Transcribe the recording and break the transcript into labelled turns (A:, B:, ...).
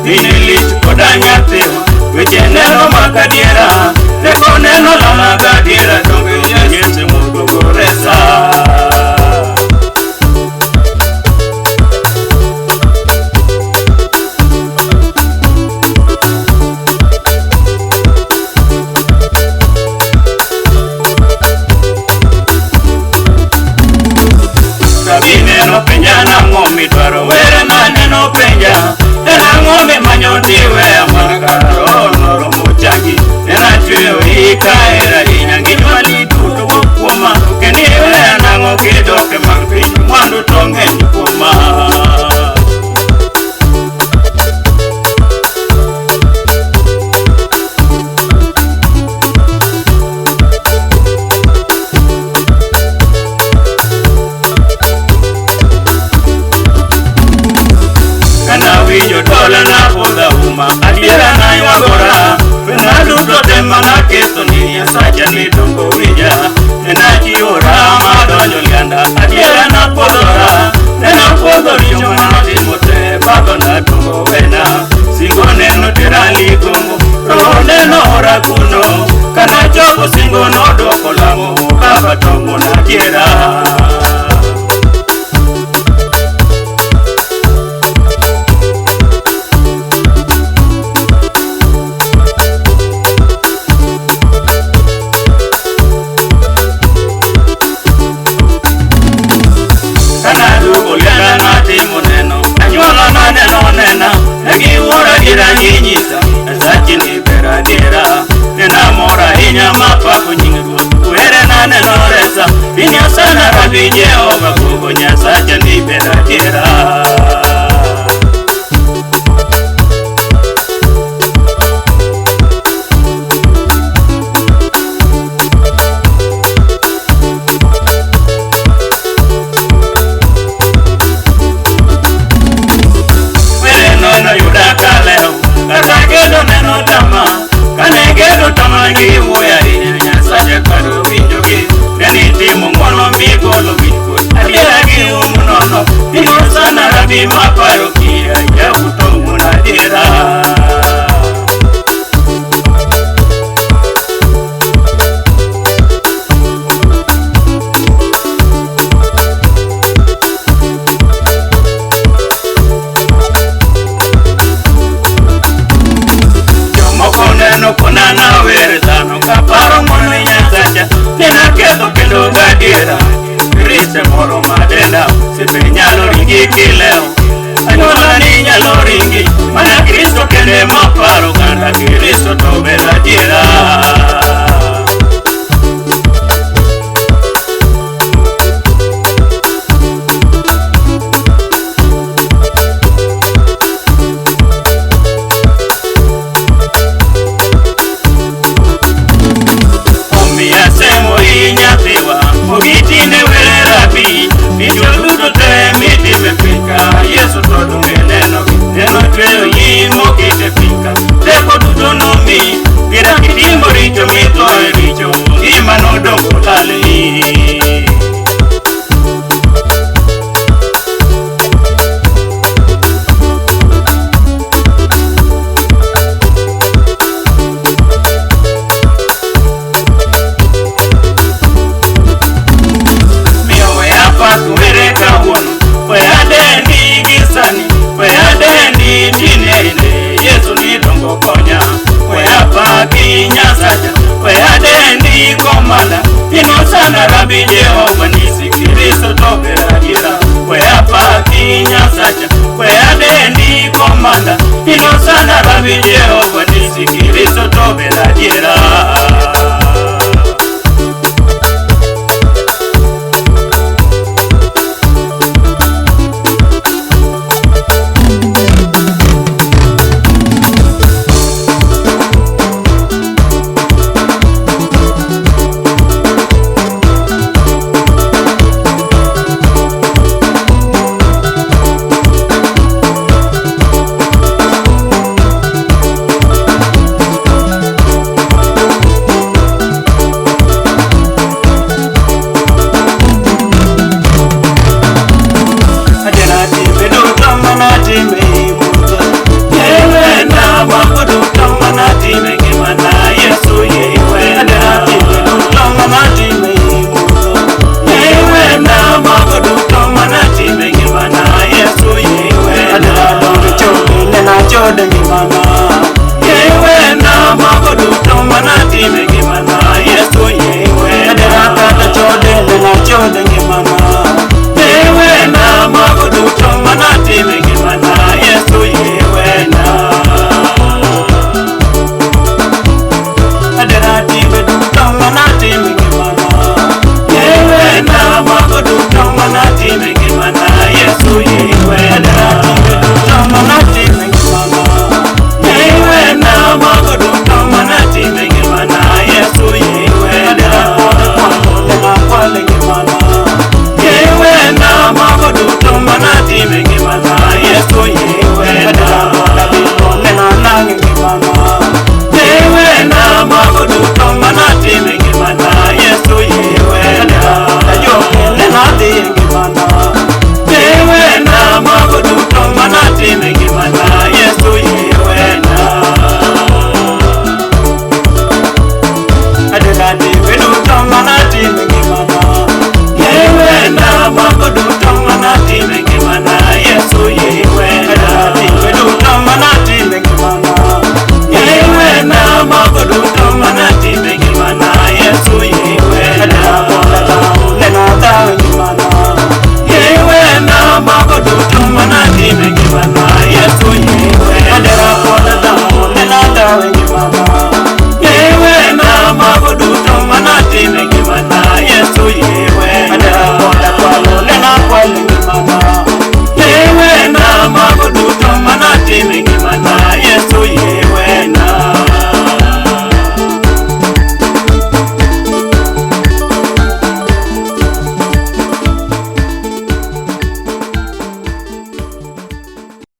A: Piny lich koda nyathiwa, weche neno makadiera, teko neno lala gadiera, donge Yesu moduogo resa. Neno penja nang'o midwaro, were na neno penja, en ang'o mimanyo tiweya mana kara roho noromo changi, en achweyo iyi kahero ahinya, nginywali duto wuok kuoma, kendo iweya nang'o kidok e mag piny, mwandu to ng'eny kuoma. Winjo dola na podha uma, adiera na ywagora, pena duto te mana ketho ni Nyasacha ni dongo winja, nena chiwora madonjo lianda, adiera na podhora, nena podho richo manotimo te, baba na dongo wena, singo neno tera ligongo, roho neno ora kuno, kana chopo singo nodoko lamo, baba tongo na adiera. Ginyisa, Nyasachi ni ber adiera, nena mor ahinya mapako nying Ruoth, were na neno resa, inyosana Rabi Jehova gogo, Nyasacha ni ber adiera. Maparo kia yauto munadira. Jomoko neno kona na were dhano kaparo ng'wono Nyasacha, nena ketho kendo gadiera, Kristo moro madenda, sepe nyalo ringi kileo, anyuola ni nyalo ringi, mana Kristo kende maparo kanda Kristo to ber adiera. Omiya semo i nyathiwa, ogitinde were rabi, richo duto te mitime piny ka, Yesu to donge neno, neno chweyo yi mokete piny ka, teko duto nomi, gira kitimo richo mitho e richo, ngima nodong' olalni. Nyasacha, we adendi komanda, inosana Rabi Jehova nisi, Kristo to ber adiera. We apaki Nyasacha, we adendi komanda, inosana Rabi Jehova nisi, Kristo to ber adiera.